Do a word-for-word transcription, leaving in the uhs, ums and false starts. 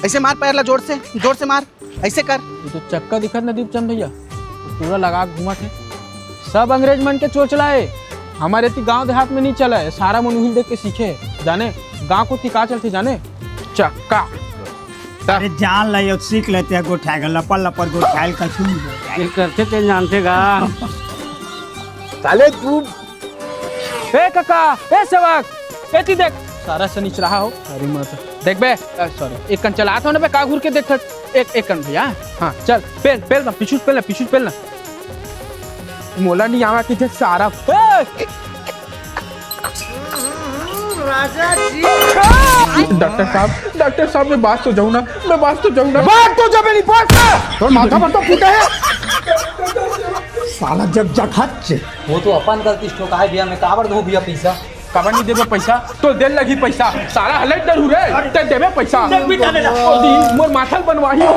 ऐसे मार पैर ला जोर से, जोर से मार, ऐसे कर। ये तो चक्का दिखत ना दीपचंद भैया, पूरा लगा के घूमत हे। सब अंग्रेज मन के चोचला हे। हमर एती गांव देहात में नहीं चला हे, सारा मन उहिल देख के सीखे हे। जाने गांव कोती का चलथे जाने? चक्का। अरे जान ला, ये सीख लेते हैं, गोठा के लपर लपर गोठाइल कछु नहीं होता। ये करथे ते जानथे गा। साले तू ए कका, ए सेवक, एती देख, सारा सनिचराहा हो। अरे माता। देख बे, अ, सॉरी, एक कन चलात हो ना बे, का घूर के देखत? एक, एक कन भैया, हाँ, चल, पेल, पेल ना, पीछू पेल ना, पीछू पेल ना। मोला नहीं आवा कि देख सारा। ए! राजा जी। डॉक्टर साहब, डॉक्टर साहब, मैं बाँच तो जाऊँ ना, मैं बाँच तो जाऊँ ना। बाँच तो जबे नहीं बाँच। तोर माथा पर तो फूटे हे। साला जग जग हच। वो तो अपन गलती से ठोकाय भैया, मैं काबर दूं भैया पैसा? काबर नहीं देबे पैसा? तो दे लगी पैसा। साला हले डरू रे, ते देबे पैसा। देख भी डाले ला। ओ दी, मोर माथा ल बनवाही हो।